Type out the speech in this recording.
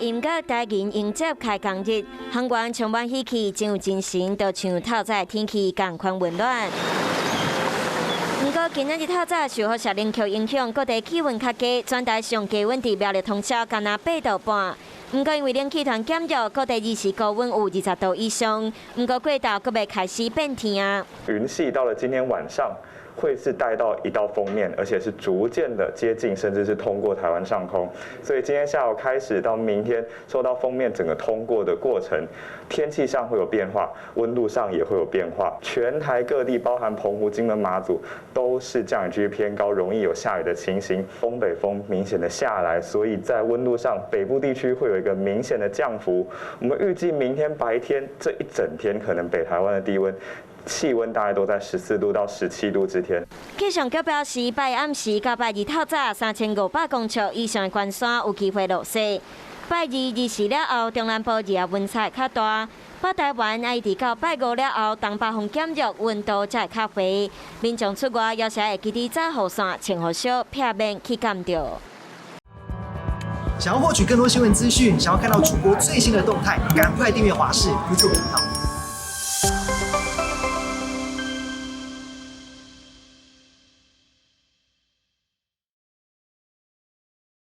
音樂台銀迎接開工日，校園充滿喜氣，真有精神，就像透早天氣仝款溫暖。毋過今仔日透早受輻射冷卻影響，各地氣溫較低，全台上低溫佇苗栗通霄干焦8度半。毋過因為冷氣團減弱，各地日時高溫有20度以上。毋過過晝閣欲開始變天啊。雲系到了今天晚上，會是帶到一道鋒面，而且是逐漸的接近，甚至是通過台灣上空。所以今天下午開始到明天，受到鋒面整個通過的過程，天氣上會有變化，溫度上也會有變化。全台各地，包含澎湖、金門、馬祖，都是降雨幾率偏高，容易有下雨的情形。東北風明顯的下來，所以在溫度上，北部地區會有一個明顯的降幅。我們預計明天白天這一整天，可能北台灣的低溫，氣溫大概都在14度到17度之間。氣象局表示，拜暗時佮拜二透早，3500公尺以上的懸山有機會落雪。拜二日時了後，中南部日夜溫差較大。北台灣愛直到拜五了後，東北風減弱，溫度才會較回。民眾出外猶是會記得紮雨傘、穿雨靴，避免去感著。想要獲取更多新聞資訊，想要看到主播最新的動態，趕快訂閱華視 YouTube 頻道。